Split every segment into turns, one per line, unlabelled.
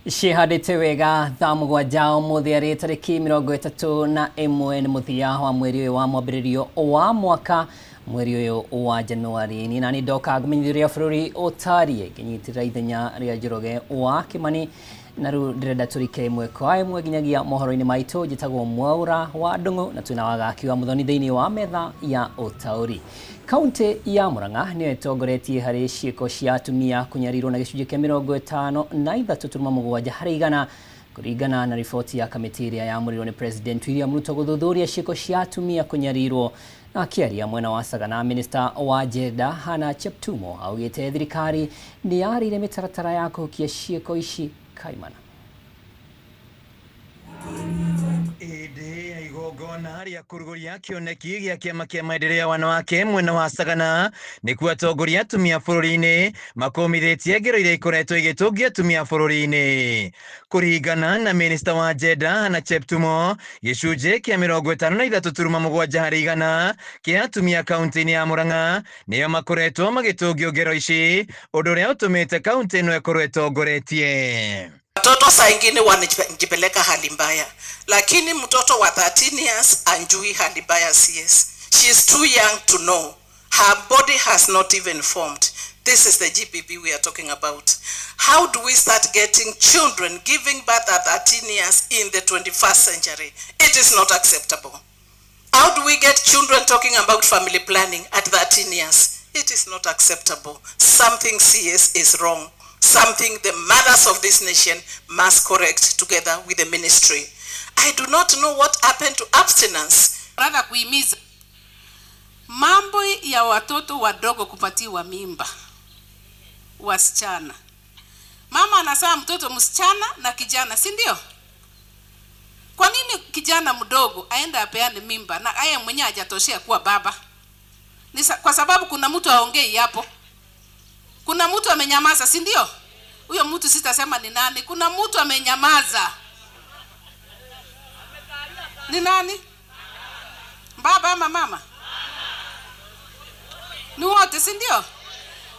Cihandĩte wega thaa 7 ũmũthĩ arĩ tarĩki 31 nĩ mũthia wa mweri ũyũ wa mwambĩrĩrio wa mwaka, mweri ũyũ wa Januari. Niĩ nani ndoka ngũmenyithia ũrĩa bũrũri ũtariĩ, ngĩnyitĩrĩra ithenya rĩa Njoroge wa Kĩmani, na rĩu ndĩrenda tũrike ĩmwe kwa ĩmwe nginyagia mohoro-inĩ maitũ. Njĩtagwo Mwaũra wa Ndung'u na twĩna Wagaki wa Mũthoni thĩinĩ wa metha ya ũtaũri. Kaunti ya Murang'a nĩyo ĩtongoretie harĩ ciĩko cia atumia kũnyarirwo na gĩcunjĩ kĩa 53.7 harĩ igana, kũringana na riboti ya kamĩtĩ ĩrĩa yamũrirwo nĩ President William Ruto gũthuthuria ciĩko cia atumia kũnyarirwo. Na akĩaria mwena wa Sagana, Minister wa Gender Hannah Cheptumo augĩte thirikari nĩ yarĩire mĩtaratara ya kũhukia ciĩko ici kaimana.
Hĩndĩ ya igongona rĩa kũrugũria kĩoneki gĩa kĩama kĩa maendeleo ya wanawake mwena wa Sagana, nĩkuo atongoria atumia bũrũri-inĩ makũmithĩtie ngero iria ikoretwo igĩtũngia atumia bũrũri-inĩ. Kũringana na Minister wa Gender Hannah Cheptumo, gĩcunjĩ kĩa 53.7 harĩ igana kĩa atumia kaunti-inĩ ya Murang'a nĩo makoretwo magĩtũngio ngero ici, ũndũ ũrĩa ũtũmĩte kaunti ĩno ĩkorwo ĩtongoretie.
Watoto saa ingine wanajipeleka hali mbaya, lakini mtoto wa 13 years anjui hali mbaya CS. She is too young to know. Her body has not even formed. This is the GBV we are talking about. How do we start getting children giving birth at 13 years in the 21st century? It is not acceptable. How do we get children talking about family planning at 13 years? It is not acceptable. Something serious is wrong. Something the mothers of this nation must correct together with the ministry. I do not know what happened to abstinence.
Nataka kuhimiza mambo ya watoto wadogo kupatiwa mimba wasichana. Mama anazaa mtoto msichana na kijana, si ndio? Kwa nini kijana mdogo aende apeane mimba na aye mwenyewe hajatoshea kuwa baba? Ni kwa sababu kuna mtu aongei hapo. Kuna mtu amenyamaza, si ndio? Huyo mtu sitasema ni nani. Kuna mtu amenyamaza. Ni nani? Baba ama mama? Ni wote, si ndio?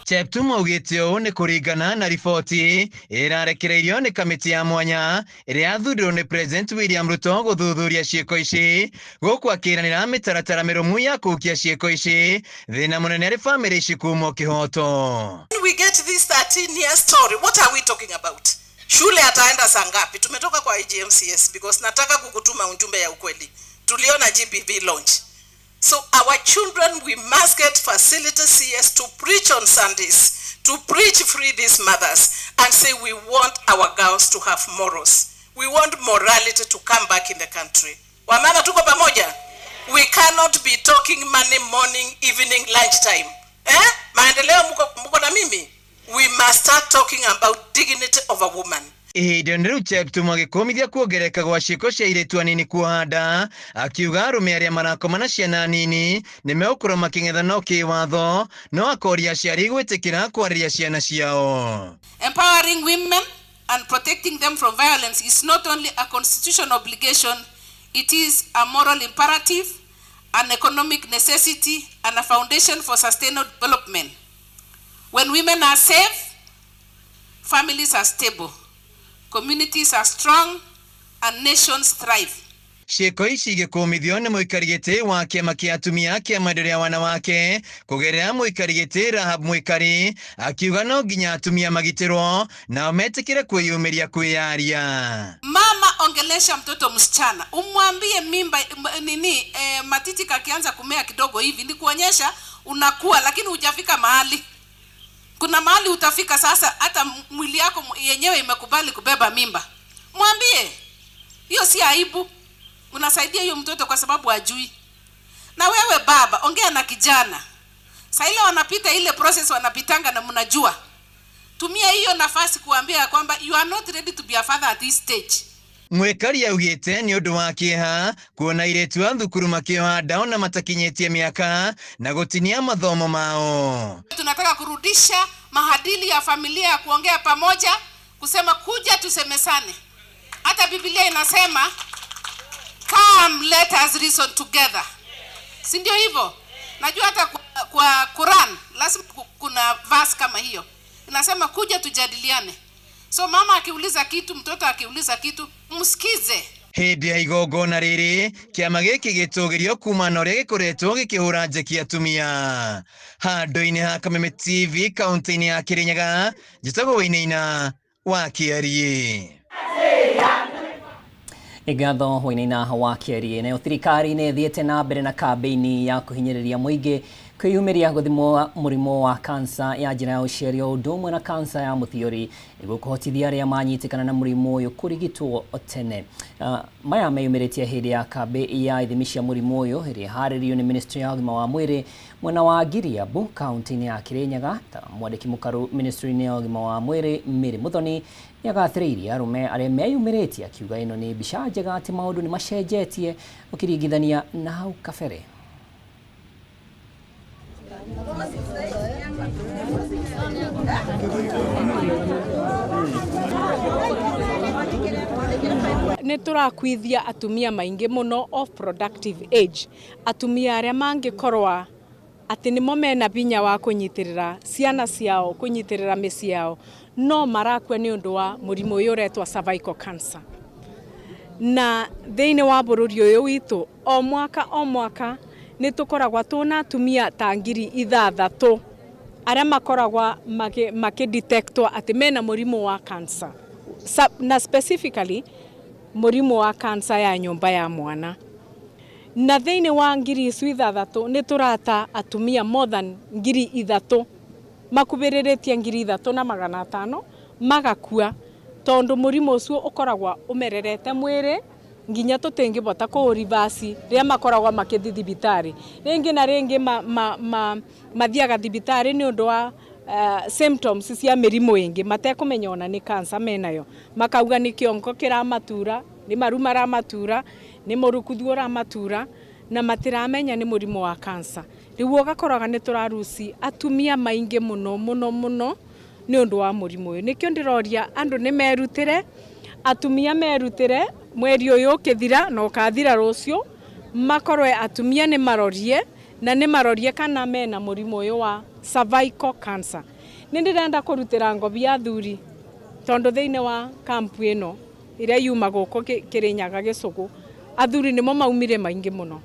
Cheptumo augĩte ũũ nĩ kũringana na riboti ĩrarekereirio nĩ kamĩtĩ ya mwanya ĩrĩa yathurirwo nĩ President William Ruto gũthuthuria ciĩko ici, gũkũ akĩranĩra mĩtaratara mĩrũmu ya kũhukia ciĩko ici, thĩna mũnene harĩ bamĩrĩ ici kumwo kĩhoto.
When we get this 13 year story, what are we talking about? Shule ataenda saa ngapi? Tumetoka kwa IGMCS because nataka kukutuma ujumbe ya ukweli. Tuliona GBV launch. So our children, we must get facilities CS to preach on Sundays, to preach free these mothers and say we want our girls to have morals. We want morality to come back in the country. Wamama, tuko pamoja? We cannot be talking money morning, evening, lunchtime. Eh? Maendeleo, mko na mimi? We must start talking about dignity of a woman.
Ihinda-inĩ rĩu Cheptumo agĩkũmithia kuongerereka gwa ciĩko cia airĩtu anini kuoha nda, akiuga arũme arĩa marakoma na ciana nini nĩ megũkorwo makĩng'ethanwo kĩwatho, no akoria aciari gwĩtĩkĩra kwarĩria ciana ciao.
Empowering women and protecting them from violence is not only a constitutional obligation, it is a moral imperative, an economic necessity, and a foundation for sustainable development. When women are safe, families are stable, communities are strong, and nations thrive.
Ciĩko ici igĩkũmithio nĩ mũikari gĩtĩ wa kĩama kĩa atumia kĩa maendeleo ya wanawake kũgerera mũikari gĩtĩ Rahab Mwĩkari, akiuga no nginya atumia magitĩrwo nao metĩkĩre kwĩyumĩria kwĩyaria.
Mama, ongelesha mtoto msichana, umwambie mimba nini, matiti kakianza kumea kidogo hivi ni kuonyesha unakuwa, lakini hujafika mahali. Kuna mahali utafika sasa, hata mwili yako yenyewe imekubali kubeba mimba. Mwambie hiyo si aibu, unasaidia hiyo mtoto kwa sababu hajui. Na wewe baba, ongea na kijana. Saa ile wanapita ile process wanapitanga na mnajua. Tumia hiyo nafasi kuambia ya kwamba you are not ready to be a father at this stage.
Mwĩkari augĩte nĩ ũndũ wa kĩeha kuona airĩtu a thukuru makĩoha nda ona matakinyĩtie mĩaka na gũtinia mathomo mao.
Tunataka kurudisha maadili ya familia ya kuongea pamoja, kusema kuja tusemesane. Hata Biblia inasema, "Come, let us reason together." Si ndio hivyo? Najua hata kwa Quran lazima kuna verse kama hiyo. Inasema kuja tujadiliane. So mama akiuliza kitu, mtoto akiuliza kitu, msikize.
Hĩndĩ ya igongona rĩrĩ kĩama gĩkĩ gĩtũgĩrio kuma na ũrĩa gĩkoretwo gĩkĩhũra njeki atumia handũ-inĩ ha Kameme TV kaunti-inĩ ya Kirinyaga. Njĩtagwo Wainaina wa Kĩariĩ.
Ngatho Wainaina wa Kĩariĩ. Nayo thirikari nĩ ĩthiĩte na mbere na kambĩini ya kũhinyĩrĩria mũingĩ kwĩyumĩria gũthimwo mũrimũ wa kansa ya njĩra ya ũciari o ũndũ ũmwe na kansa ya mũthiori nĩguo kũhotithia arĩa manyitĩkana na mũrimũ ũyũ kũrigitwo tene. Maya meyumĩrĩtie hĩndĩ ya kambĩ ya ithimi cia mũrimũ ũyũ ĩrĩa ĩharĩrĩirio nĩ ministry ya ũgima wa mwĩrĩ mwena wa Giriabu kaunti-inĩ ya Kirinyaga. Ta mwandĩki mũkaru ministry-inĩ ya ũgima wa mwĩrĩ Mary Muthoni nĩagathĩrĩirie arũme arĩa meyumĩrĩtie, akiuga ĩno nĩ mbica njega atĩ maũndũ nĩ macenjetie ũkĩringithania na hau kabere.
Nä tå rakuithia atumia maingä må no of productive age, atumia arĩa mangĩkorwa atĩ nĩmo mena binya wa kũnyitĩrĩra ciana ciao, kũnyitĩrĩra mĩciĩ yao, no marakua nĩ ũndũ wa mũrimũ ũyũ ũretwo cervical cancer. Na thĩinĩ wa bũrũri ũyũ witũ o mwaka o mwaka nĩ tũkoragwa tũna atumia ta 6,000 arĩa makoragwa makĩdetectwo atĩ mena mũrimũ wa cancer, na specifically mũrimũ wa cancer ya nyũmba ya mwana. Na thĩinĩ wa 6,000 nĩ tũrata atumia more than 3,000, makubĩrĩrĩtie 3,500 magakua tondũ mũrimũ ũcio ũkoragwa ũmererete mwĩrĩ nginya tũtingĩbota kũũrivasi rĩrĩa makoragwa makĩthi thibitarĩ rĩngĩ na rĩngĩ mathiaga thibitarĩ nĩ ũndũ wa symptoms cia mĩrimũ ĩngĩ matekũmenya ona nĩ cancer menayo, makauga nĩ kĩongo kĩramatura, nĩ maru maramatura, nĩ mũrukuthu ũramatura, na matiramenya nĩ mũrimũ wa cancer. Rĩu ũgakoraga nĩ tũraruci atumia maingĩ mũno mũno mũno nĩ ũndũ wa mũrimũ ũyũ. Nĩkĩo ndĩroria andũ nĩ merutĩre, atumia merutĩre mweri ũyũ ũkĩthira na ũkathira rũciũ, makorwe atumia nĩ marorie na nĩ marorie kana mena mũrimũ ũyũ wa cervical cancer. Nĩ ndĩrenda kũrutĩra ngobi athuri tondũ thĩinĩ wa kampu ĩno ĩrĩa yuma gũkũ Kĩrĩnyaga gĩcũgũ, athuri nĩmo maumire maingĩ mũno.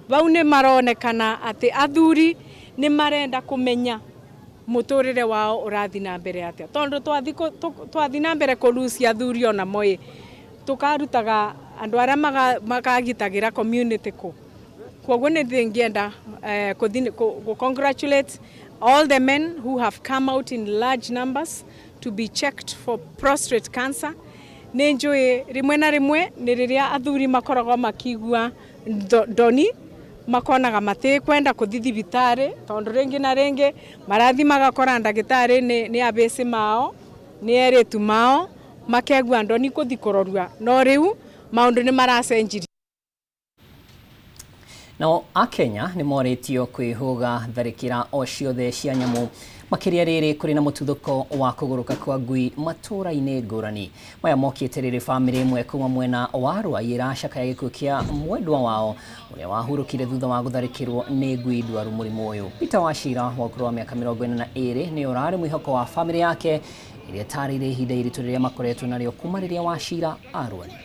Vau nĩ maronekana atĩ athuri nĩ marenda kũmenya mũtũrĩre wao ũrathi na mbere atĩa, tondũ twathi na mbere kũrucia athuri ona moĩ tũkarutaga andũ arĩa makagitagĩra community kũ. Koguo nĩ ndĩngĩenda congratulate all the men who have come out in large numbers to be checked for prostate cancer. Nĩ njũĩ rĩmwe na rĩmwe nĩ rĩrĩa athuri makoragwo makigua ndoni makonaga matikwenda kũthi thibitarĩ tondũ rĩngĩ na rĩngĩ marathi magakora ndagĩtarĩ nĩ abĩcĩ mao nĩ erĩtu mao makegua ndoni kũthi kũrorua, no rĩu maũndũ nĩ maracenjirie.
Nao akenya nĩ morĩtio kwĩhũga tharĩkĩra o ciothe cia nyamũ makĩria rĩrĩ kũrĩ na mũtuthũko wa kũgũrũka kwa ngui matũũra-inĩ ngũrani. Maya mokĩte rĩrĩ bamĩrĩ ĩmwe kuma mwena wa Ruai ĩracakaya gĩkuũ kĩa mwendwa wao ũrĩa wahurũkire thutha wa gũtharĩkĩrwo nĩ ngui ndwaru mũrimũ ũyũ. Peter Wachira wa ũkũrũ wa mĩaka 42 nĩ ũrarĩ mwĩhoko wa bamĩrĩ yake ĩrĩa ĩtarĩire ihinda iritũ rĩrĩa makoretwo narĩo kuma rĩrĩa Wachira arwarire.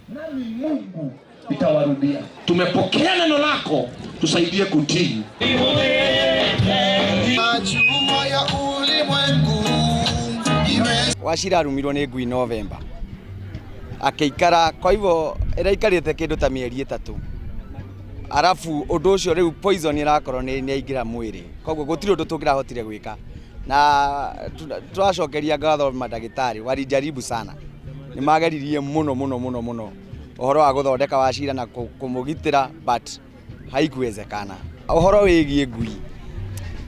Nami Mungu itawarudia. Tumepokea neno lako, tusaidie kutii.
Wachira arumirwo nĩ ngui November akĩikara, kwa hivyo ĩraikarĩte kĩndũ ta mĩeri 3, arabu ũndũ ũcio rĩu poison ĩrakorwo nĩ yaingĩra mwĩrĩ, koguo gũtirĩ ũndũ tũngĩrahotire gwĩka, na tũracokeria ngatho mandagĩtarĩ walijaribu sana, nĩ mageririe mũno mũno mũno mũno ũhoro wa gũthondeka Wachira na kũmũgitĩra, but haikuwezekana. Ũhoro wĩgiĩ ngui,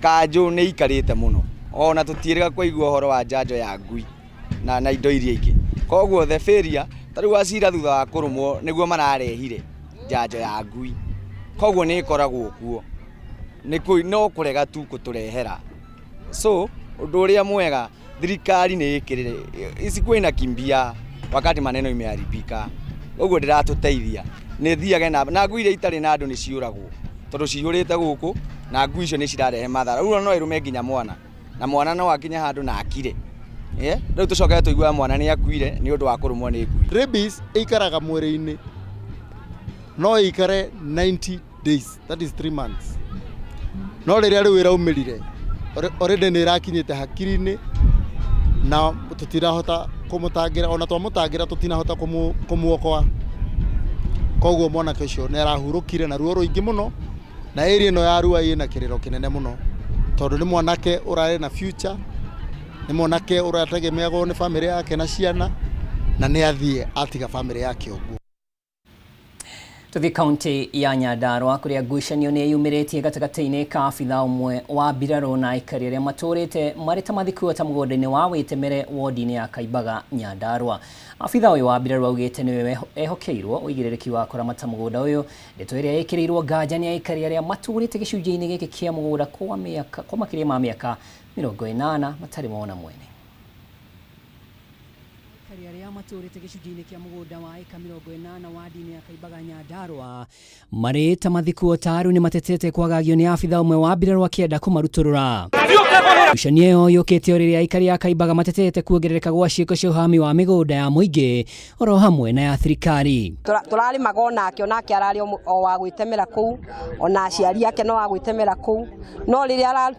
kanjũ nĩ ikarĩte mũno, ona tũtiĩrĩga kũigua ũhoro wa njanjo ya ngui na indo iria ingĩ, koguo the failure ta rĩu Wachira thutha wa kũrũmwo nĩguo mararehire njanjo ya ngui, koguo nĩ ĩkoragwo kuo, no kũrega tu kũtũrehera. So ũndũ ũrĩa mwega thirikari nĩ ĩkĩrĩre, isikuwe inakimbia wakati maneno imeharibika, ũguo ndĩratũteithia nĩ thiage na ngui iria itarĩ na andũ nĩ ciũragwo tondũ cihũrĩte gũkũ, na ngui icio nĩ cirarehe mathara. Rĩu no ĩrũme nginya mwana, na mwana no akinye handũ na akire. Rĩu tũcokere tũiguaga mwana nĩ akuire nĩ ũndũ wa kũrũmwo nĩ ngui.
Rabies ĩikaraga mwĩrĩ-inĩ no ĩikare 90 days, that is 3 months. No rĩrĩa rĩu ĩraumĩrire already nĩ ĩrakinyĩte hakiri-inĩ na tũtirahota kũmũtangĩra, ona twamũtangĩra tũtinahota kũmuokoa. Koguo mwanake ũcio nĩ arahurũkire na ruo rũingĩ mũno, na area ĩno ya Ruai ĩna kĩrĩro kĩnene mũno, tondũ nĩ mwanake ũrarĩ na future, nĩ mwanake ũrategemeagwo nĩ bamĩrĩ yake na ciana, na nĩ athiĩ atiga bamĩrĩ yake ũguo.
Tuthiĩ kaunti ya Nyandarua kũrĩa ngucanio nĩ yumĩrĩtie gatagatĩ-inĩ ka abithaa ũmwe wa mbirarũ na aikari arĩa matũrĩte marĩ ta mathikuota mũgũnda-inĩ wa Wĩtemere wodi-inĩ ya Kaimbaga Nyandarua. Abithaa ũyũ wa mbirarũ augĩte nĩwe ehokeirwo ũigĩrĩrĩki wa kũramata mũgũnda ũyũ, ndeto ĩrĩa ĩkĩrĩirwo nganja nĩ aikari arĩa matũrĩte gĩcunjĩ-inĩ gĩkĩ kĩa mũgũnda kwa mĩaka kwa makĩria ma mĩaka 80 matarĩ mona mwene. Aikari arĩa matũrĩte gĩcunjĩ-inĩ kĩa mũgũnda wa ĩka 80 wadi-inĩ ya Kaimbaga Nyandarua marĩ ta mathikuota rĩu nĩ matetete kwagagio nĩ abithaa ũmwe wa mbirarũ akĩenda kũmarutũrũra. Ngucanio ĩyo yũkĩte o rĩrĩa aikari a Kaimbaga matetete kuongerereka gwa ciĩko cia ũhami wa mĩgũnda ya mũingĩ oro hamwe na ya thirikari.
Tũrarĩmaga onake, onake ararĩ o wa gwĩtemera kũu, ona aciari ake no wa gwĩtemera kũu, no rĩrĩa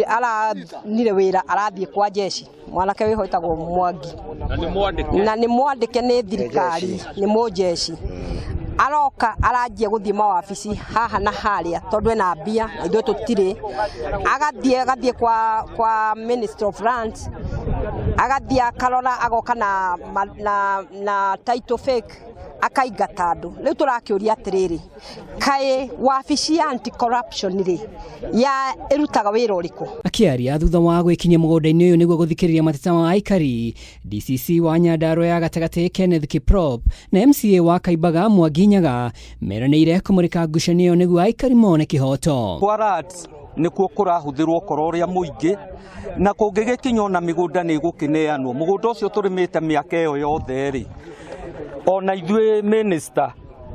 aranire wĩra arathiĩ kwa jeshi. Mwanake wĩho wĩtagwo Mwangi na nĩ mwandĩke nĩ thirikari, nĩ mũjeshi. Aroka aranjia gũthiĩ mawabici haha na harĩa tondũ ena mbia na ithuĩ tũtirĩ. Agathiĩ kwa Minister of Lands, agathiĩ akarora, agoka na title fake, akaingata andũ. Rĩu tũrakĩũria atĩrĩrĩ, kaĩ wabici ya anti corruption rĩ ya ĩrutaga wĩra ũrĩkũ?
Akĩaria thutha wa gwĩkinyia mũgũnda-inĩ ũyũ nĩguo gũthikĩrĩria mateta ma aikari, DCC wa Nyandarua ya gatagatĩ Kenneth Kiprop na MCA wa Kaimbaga Mwangi Nyaga meranĩire kũmũrĩka ngucanio ĩyo nĩguo aikari mone kĩhoto.
Kwa lands nĩkuo kũrahũthĩrwo ũkora ũrĩa mũingĩ, na kũngĩgĩkinya ona mĩgũnda nĩ ĩgũkĩneanwo. Mũgũnda ũcio tũrĩmĩte mĩaka ĩyo yothe rĩ, ona ithuĩ minister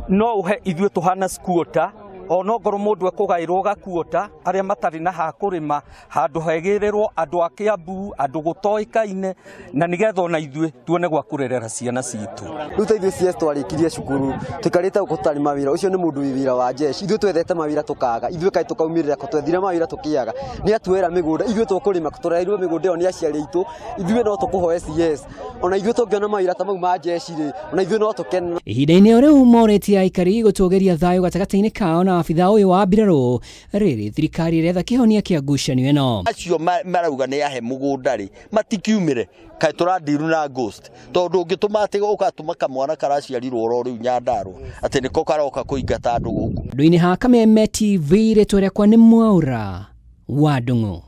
no ũhe ithuĩ tũhana squatter, ona ongorwo mũndũ ekũgaĩrwo gakuota, arĩa matarĩ na ha kũrĩma, handũ hegĩrĩrwo andũ a Kiambu, andũ gũtoĩkaine, na nĩgetha ona ithuĩ tuone gwa kũrerera ciana citũ.
Rĩu ta ithuĩ CS twarĩkirie cukuru, tũikarĩte gũkũ tũtarĩ mawĩra, ũcio nĩ mũndũ wĩ wĩra wa jeshi. Ithuĩ twethete mawĩra tũkaga, ithuĩ kaĩ tũkaumĩrĩra kũ, twethire mawĩra tũkĩaga. Nĩ atuoera mĩgũnda, ithuĩ tũkũrĩma, tũrairwo mĩgũnda ĩyo nĩ aciari aitũ, ithuĩ no tũkũhoe CS. Ona ithuĩ tũngĩona mawĩra ta mau ma jeshi rĩ, ona ithuĩ no tũkene.
Ihinda-inĩ o rĩu morĩtie aikari gũtũgĩria thayũ gatagatĩ-inĩ kao na abithaa ũyũ wa mbirarũ, rĩrĩ thirikari ĩretha kĩhonia kĩa ngucanio ĩno.
Acio marauga nĩ ahe mũgũnda rĩ, matikiumĩre, kaĩ tũrandiru na ghost, tondũ ũngĩtũma atĩ ũgatũma kamwana karaciarirwo oro rĩu Nyandarua, atĩ nĩko karoka kũingata andũ gũkũ.
Andũ-inĩ ha Kameme TV, rĩtwa rĩakwa nĩ Mwaũra wa Ndung'u.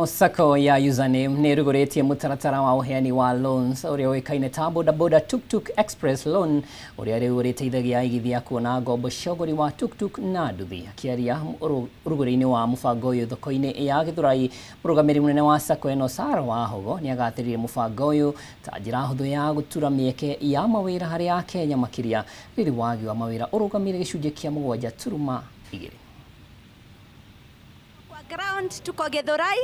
Sacco ya Username nĩ ĩrugũrĩtie mũtaratara wa ũheani wa loans ũrĩa ũĩkaine ta Boda Boda Tuk Tuk Express Loan, ũrĩa rĩu ũrĩteithagia aigithia kuona ngombo cia ũgũri wa tuk tuk na nduthi. Akĩaria ũrugũri-inĩ wa mũbango ũyũ thoko-inĩ ya Gĩthũrai, mũrũgamĩrĩri mũnene wa Sacco ĩno Sarah Wahogo nĩ agathĩrĩirie mũbango ũyũ ta njĩra hũthũ ya gũtura mĩeke ya mawĩra harĩ Akenya, makĩria rĩrĩ wagi wa mawĩra ũrũgamĩire gĩcunjĩ kĩa 7.2.
Kwa ground tuko Githurai.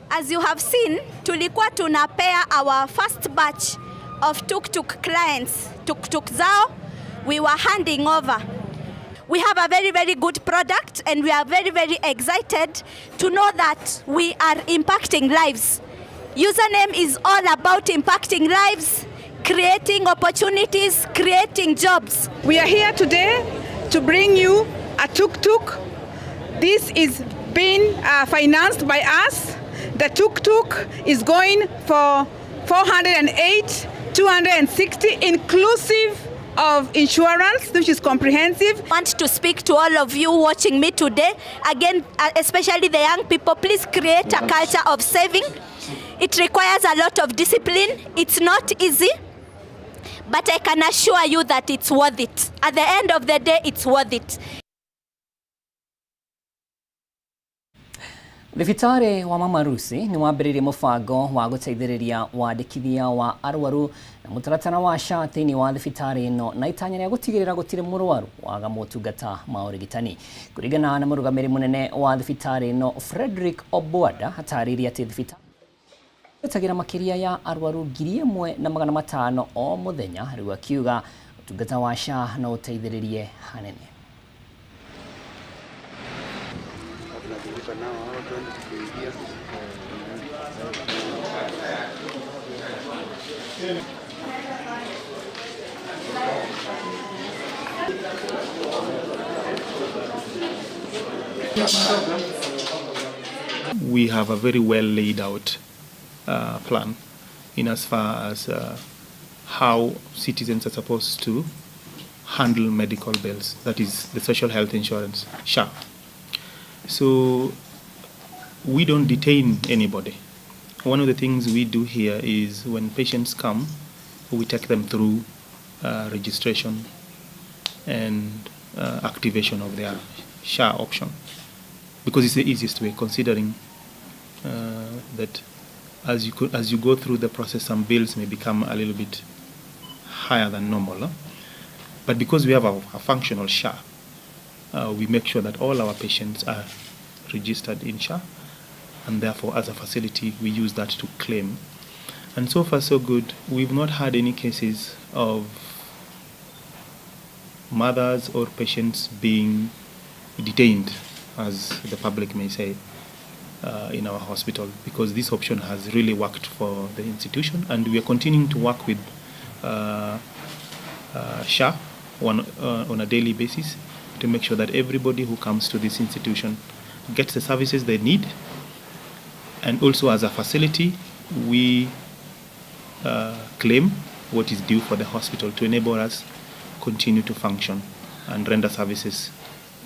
As you have seen, tulikuwa tunapea our first batch of tuk-tuk clients tuk-tuk zao. We were handing over. We have a very, very good product and we are very, very excited to know that we are impacting lives. Username is all about impacting lives, creating opportunities, creating jobs.
We are here today to bring you a tuk-tuk. This is being financed by us. The tuk-tuk is going for 408,260 inclusive of insurance, which is comprehensive.
I want to speak to all of you watching me today. Again, especially the young people, please create a culture of saving. It requires a lot of discipline. It's not easy, but I can assure you that it's worth it. At the end of the day, it's worth it.
Thibitarĩ wa Mama Lucy nĩ wambĩrĩirie mũbango wa gũteithĩrĩria wandĩkithia wa arwaru na mũtaratara wa SHA thĩinĩ wa thibitarĩ ĩno na itanya rĩa gũtigĩrĩra gũtirĩ mũrwaru waga motungata ma ũrigitani. Kũringana na mũrũgamĩrĩri mũnene wa thibitarĩ ĩno Frederick Obwanda, atarĩirie atĩ thibitarĩ Ĩtagĩra makĩria ya arwaru 1500 o mũthenya, rĩu akiuga ũtungata wa SHA no ũteithĩrĩrie hanene.
We have a very well laid out plan in as far as how citizens are supposed to handle medical bills, that is the social health insurance, SHA. So we don't detain anybody. One of the things we do here is when patients come, we take them through registration and activation of their SHA option, because it's the easiest way, considering that as you go through the process, some bills may become a little bit higher than normal. Huh? But because we have a functional SHA, we make sure that all our patients are registered in SHA, and therefore as a facility we use that to claim. And so far so good. We've not had any cases of mothers or patients being detained, as the public may say, in our hospital, because this option has really worked for the institution, and we are continuing to work with SHA on a daily basis to make sure that everybody who comes to this institution gets the services they need. And also as a facility, we claim what is due for the hospital to enable us continue to function and render services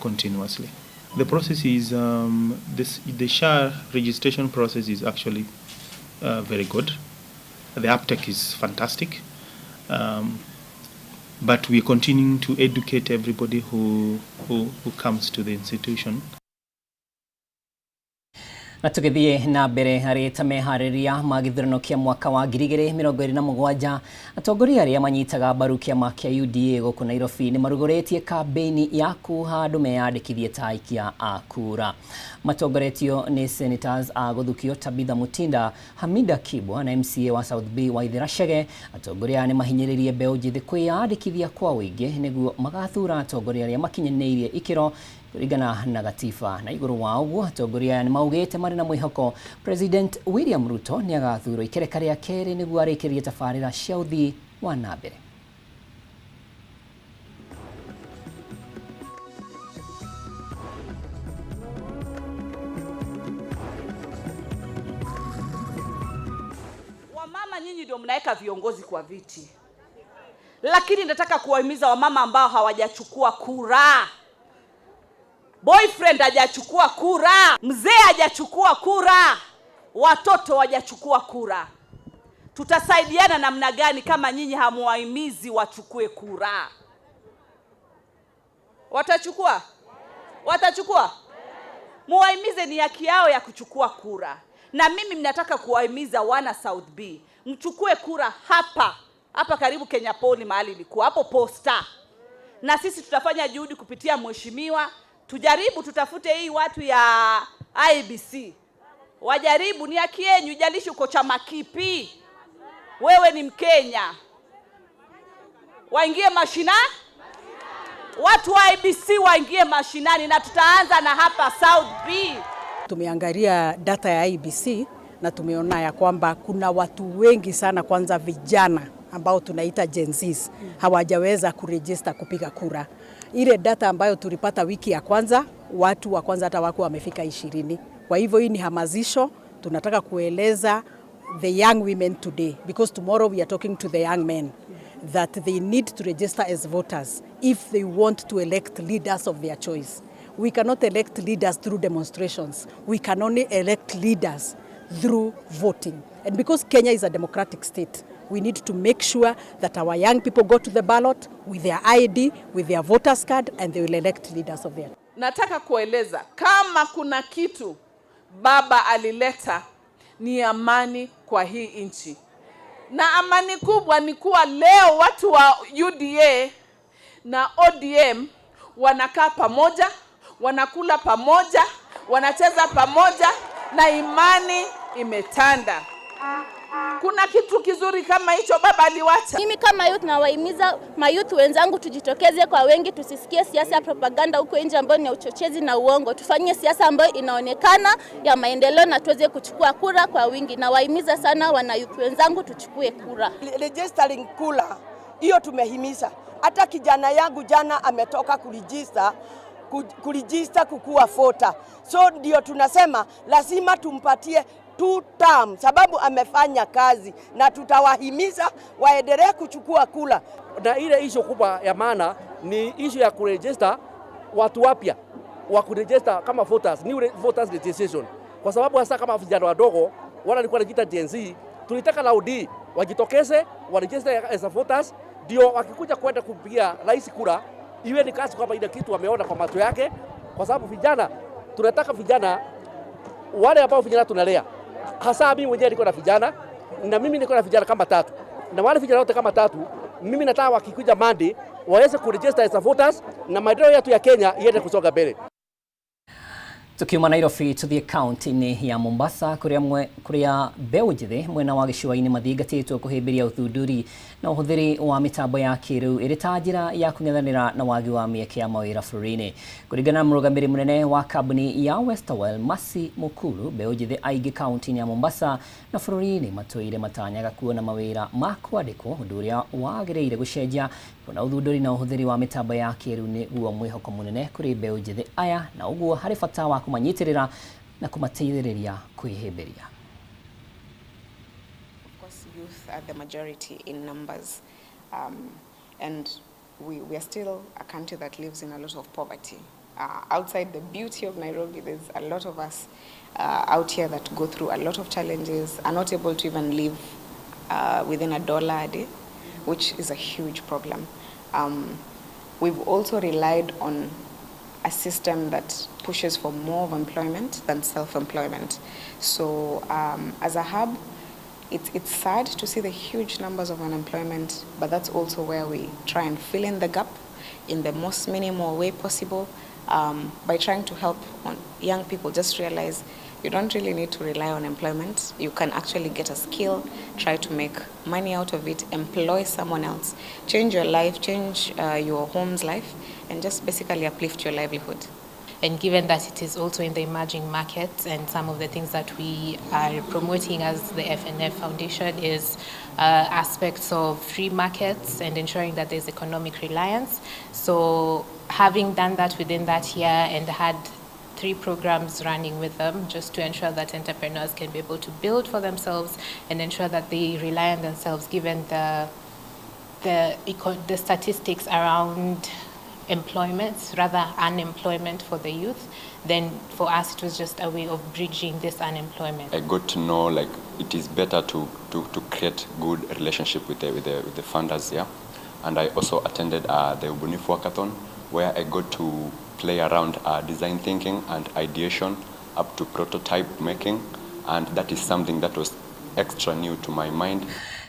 continuously. The process is, the SHA registration process is actually very good. The uptake is fantastic. But we are continuing to educate everybody who comes to the institution.
Na tũgĩthiĩ na mbere harĩ ta meharĩria ma gĩthurano kĩa mwaka wa 2027, atongoria arĩa manyitaga mbaru kĩama kĩa UDA gũkũ Nairobi nĩ marugũrĩtie kambĩini ya kuha andũ meyandĩkithie ta aikia a kura. Matongoretio nĩ senators a gũthukio Tabitha Mutinda, Hamida Kibwa na MCA wa South B Waithera Chege. Atongoria aya nĩ mahinyĩrĩirie mbeũ njĩthĩ kwĩyandĩkithia kwa ũingĩ nĩguo magathura atongoria arĩa makinyanĩirie ikĩro kũringana na gatiba. Na igũrũ wa ũguo, atongoria aya nĩ maugĩte marĩ na mwĩhoko President William Ruto nĩ agathurwo ikereka rĩa kerĩ nĩguo arĩkĩrĩrie tabarĩra cia ũthii wa na mbere.
Wamama nyinyi ndio mnaweka viongozi kwa viti, lakini nataka kuwahimiza wamama ambao hawajachukua kura. Boyfriend hajachukua kura, mzee hajachukua kura, watoto hawajachukua kura. Tutasaidiana namna gani kama nyinyi hamuwahimizi wachukue kura? Watachukua? Watachukua? Muwahimize, ni haki yao ya kuchukua kura. Na mimi mnataka kuwahimiza wana South B, mchukue kura hapa hapa karibu Kenya Poli mahali ilikuwa hapo posta. Na sisi tutafanya juhudi kupitia mheshimiwa, tujaribu tutafute hii watu ya IBC. Wajaribu, ni haki yenu, ijalishi uko chama kipi. Wewe ni Mkenya. Waingie mashinani. Watu wa IBC waingie mashinani, na tutaanza na hapa South B.
Tumeangalia data ya IBC na tumeona ya kwamba kuna watu wengi sana, kwanza vijana ambao tunaita Gen Zs, hawajaweza kuregister kupiga kura. Ile data ambayo tulipata wiki ya kwanza, watu wa kwanza hata wako wamefika 20. Kwa hivyo hii ni hamasisho, tunataka kueleza the young women today, because tomorrow we are talking to the young men, that they need to register as voters if they want to elect leaders of their choice. We cannot elect leaders through demonstrations. We can only elect leaders through voting. And because Kenya is a democratic state, we need to make sure that our young people go to the ballot with their ID, with their voters card, and they will elect leaders of their.
Nataka kueleza kama kuna kitu baba alileta ni amani kwa hii nchi. Na amani kubwa ni kuwa leo watu wa UDA na ODM wanakaa pamoja, wanakula pamoja, wanacheza pamoja, na imani imetanda. Kuna kitu kizuri kama hicho baba aliwacha?
Mimi kama youth nawahimiza mayouth wenzangu tujitokeze kwa wengi, tusisikie siasa ya propaganda huko nje ambayo ni ya uchochezi na uongo. Tufanyie siasa ambayo inaonekana ya maendeleo na tuweze kuchukua kura kwa wingi. Nawahimiza sana wana youth wenzangu tuchukue kura.
Registering kura hiyo tumehimiza. Hata kijana yangu jana ametoka kuregister kukuwa voter. So ndio tunasema lazima tumpatie 2 term, sababu amefanya kazi na tutawahimiza waendelee kuchukua kura.
Na ile issue kubwa ya maana ni issue ya kuregister watu wapya wa kuregister kama voters, new voters registration, kwa sababu hasa kama vijana wadogo wale walikuwa wanajiita Gen Z, tulitaka laudi wajitokeze waregister as a voters, ndio wakikuja kwenda kupigia rais kura iwe ni kazi kwamba ile kitu wameona kwa macho yake, kwa sababu vijana tunataka vijana wale ambao vijana tunalea, hasa mimi mwenyewe niko na vijana, na mimi niko na vijana kama 3, na wale vijana wote kama 3 mimi nataka wakikuja Monday waweze kuregister as voters na maendeleo yetu ya Kenya iende kusonga mbele.
Tukiuma Nairobi tuthie kaunti-inĩ ya Mombasa kuria mbeũ njĩthĩ mwena wa gĩcũa-inĩ mathingatĩtwo kũhĩmbĩria ũthundũri na ũhũthĩri wa mĩtambo ya kĩrĩu ĩrĩ ta njĩra ya kũng'ethanĩra na wagi wa mĩeke ya mawĩra bũrũri-inĩ. Kũringana na mũrũgamĩrĩri mũnene wa kambuni ya Westerwell Mercy Mukuru, mbeũ njĩthĩ aingĩ kaunti-inĩ ya Mombasa na bũrũri-inĩ matũire matanyaga kuona mawĩra ma kwandĩkwo, ũndũ ũrĩa wagĩrĩire gũcenjia kuona ũthundũri na ũhũthĩri wa mĩtambo ya kĩrĩu nĩguo mwĩhoko mũnene kũrĩ mbeũ njĩthĩ aya, na ũguo harĩ bata wa kũmanyitirĩra na kũmateithĩrĩria kwĩhĩmbĩria.
Of course, youth are the majority in numbers, and we are still a country that lives in a lot of poverty. Outside the beauty of Nairobi, there's a lot of us out here that go through a lot of challenges, are not able to even live within $1 a day, which is a huge problem. We've also relied on a system that pushes for more of employment than self-employment. So as a hub, it's sad to see the huge numbers of unemployment, but that's also where we try and fill in the gap in the most minimal way possible, by trying to help on young people just realize you don't really need to rely on employment. You can actually get a skill, try to make money out of it, employ someone else, change your life, change your home's life, and just basically uplift your livelihood.
And given that it is also in the emerging markets, and some of the things that we are promoting as the FNF Foundation is aspects of free markets and ensuring that there's economic reliance. So having done that within that year and had 3 programs running with them just to ensure that entrepreneurs can be able to build for themselves and ensure that they rely on themselves, given the statistics around employment, rather unemployment for the youth, then for us it was just a way of bridging this unemployment.
I got to know like it is better to create good relationship with the funders, yeah. And I also attended the Ubunifu Hackathon, where I got to play around design thinking and ideation up to prototype making, and that is something that was extra new to my mind.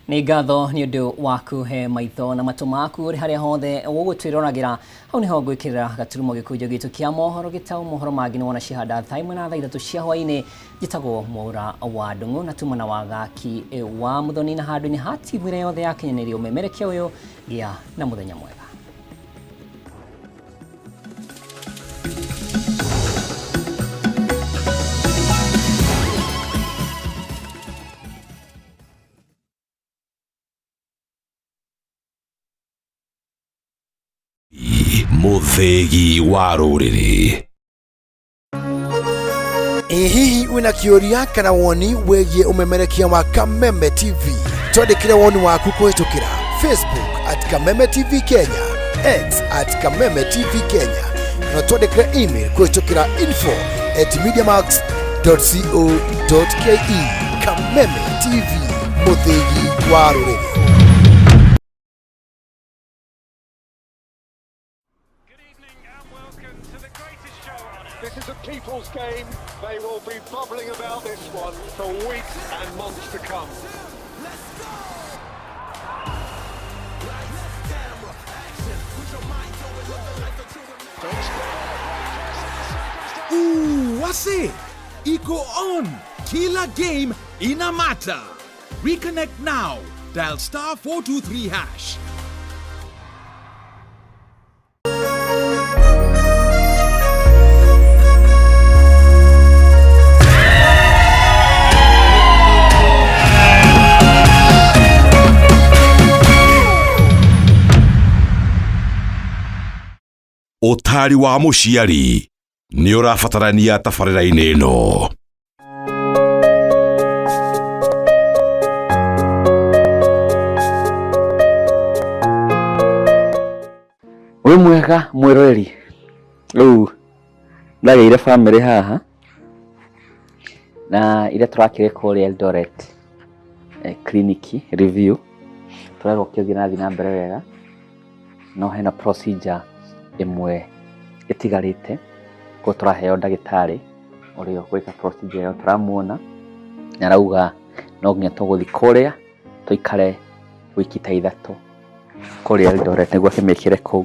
Nĩ ngatho nĩ ũndũ wa kũhe maitho na matũ maku ũrĩ harĩa hothe ũgũtwĩroragĩra. Hau nĩho ngwĩkĩrĩra gaturumo gĩkũnjo gitũ kĩa mohoro gĩtau. Mohoro mangĩ nĩ wona cihanda thaa 1 na thaa 3 cia hwaĩ-inĩ. Njĩtagwo Mwaura wa Ndung'u na tuma na wagaki wa Muthoni, na handũ-inĩ ha timu ĩrĩa yothe yakinyanĩirie ũmemerekia ũyũ. Gĩa na mũthenya mwega.
Muthegi wa rũrĩrĩ.
Ĩ hihi wĩna kĩũria kana woni wĩgiĩ ũmemerekia wa Kameme TV? Twandĩkĩre woni waku kũhĩtũkĩra Facebook at Kameme TV Kenya, X at Kameme TV Kenya, kana twandĩkĩre email kũhĩtũkĩra info@mediamax.co.ke. Kameme TV, mũthĩgi wa rũrĩrĩ.
This is a people's game. They will be bubbling about this one for weeks and months to come.
Let's go! Lights, camera, action. Put your mind to it, live the life that you
Ooh, wase! Iko on! Kila game ina matter.
Reconnect now. Dial star 423 hash.
Ũtaari wa mũciari nĩ ũrabatarania tabarĩra-inĩ ĩno.
Wĩ mwega mwĩroreri, rĩu ndagĩire bamĩrĩ haha na iria tũrakĩrĩ kũrĩa Eldoret clinic review, tũrerwo kĩũthiĩ na na mbere wega, no hena procedure ĩmwe ĩtigarĩte, koguo tũraheo ndagĩtarĩ ũrĩa ũgwĩka procedure ĩyo tũramuona, na arauga no nginya tũgũthiĩ kũrĩa tũikare wiki ta 3 kũrĩa Eldoret nĩguo akĩmĩkĩre kũu.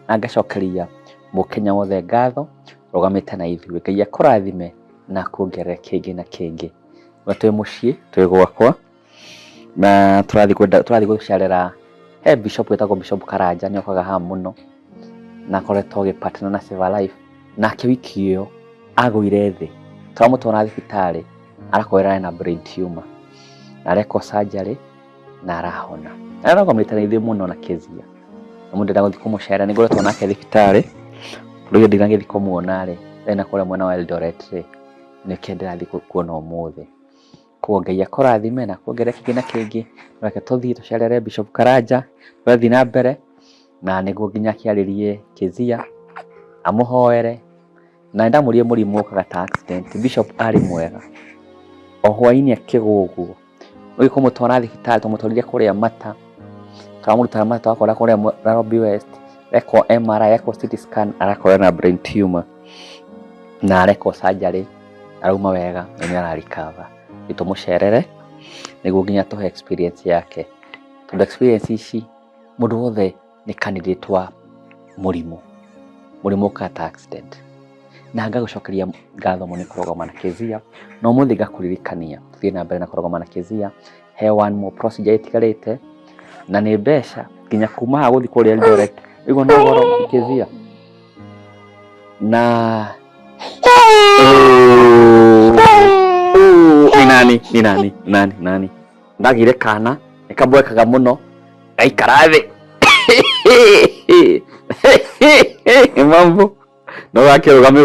Na ngacokeria mũkenya wothe ngatho rũgamĩte na ithuĩ. Ngai akũrathime na akuongerere kĩngĩ na kĩngĩ. We twĩ mũciĩ, twĩ gwakwa na tũrathiĩ gũcerera he bishop wĩtagwo Bishop Karanja, nĩ okaga haha mũno na akoretwo agĩpartner na Save a Life. Nake wiki ĩyo agũire thĩ, tũramũtwara thibitarĩ arakorera ena brain tumor na arekwo surgery na arahona. Ararũgamĩte na ithuĩ mũno na Kezia, na mũndũ ndenda gũthiĩ kũmũcerera, nĩ ngoretwo nake thibitarĩ rĩu ndinagĩthiĩ kũmuona rĩ, ena kũrĩa mwena wa Eldoret rĩ, nĩkĩo ndĩrathiĩ kuona ũmũthĩ. Koguo Ngai akũrathime na akuongerere kĩngĩ na kĩngĩ. Reke tũthiĩ tũcerere Bishop Karanja, tũrathiĩ na mbere na nĩguo nginya akĩarĩrie Kezia amũhoere, na nĩndamũrie mũrimũ ũkaga ta accident. Bishop arĩ mwega, o hwainĩ akĩgũa ũguo, ũgĩ kũmũtwara thibitarĩ, twamũtwarire kũrĩa Mata, twamũruta Mata twakora kũrĩa Nairobi West, ekwo MRI, ekwo CT scan, arakora na brain tumor na arekwo surgery, arauma wega na nĩ ararecover. Tũmũcerere nĩguo nginya tũhe experience yake, tondũ experience ici mũndũ wothe nĩ candidate wa mũrimũ, mũrimũ ũkaga ta accident. Na ngagũcokeria ngatho mũno nĩ kũrũgama na Kezia, na ũmũthĩ ngakũririkania tũthiĩ na mbere na kũrũgama na Kezia. He one more procedure ĩtigarĩte na nĩ mbeca nginya kuma haha gũthiĩ kũrĩa Eldoret, ũguo no goro Kezia na ni nani ni nani nani nani ndagire kana nĩkambwekaga mũno gaikara thĩ mambo no gakĩrũgame.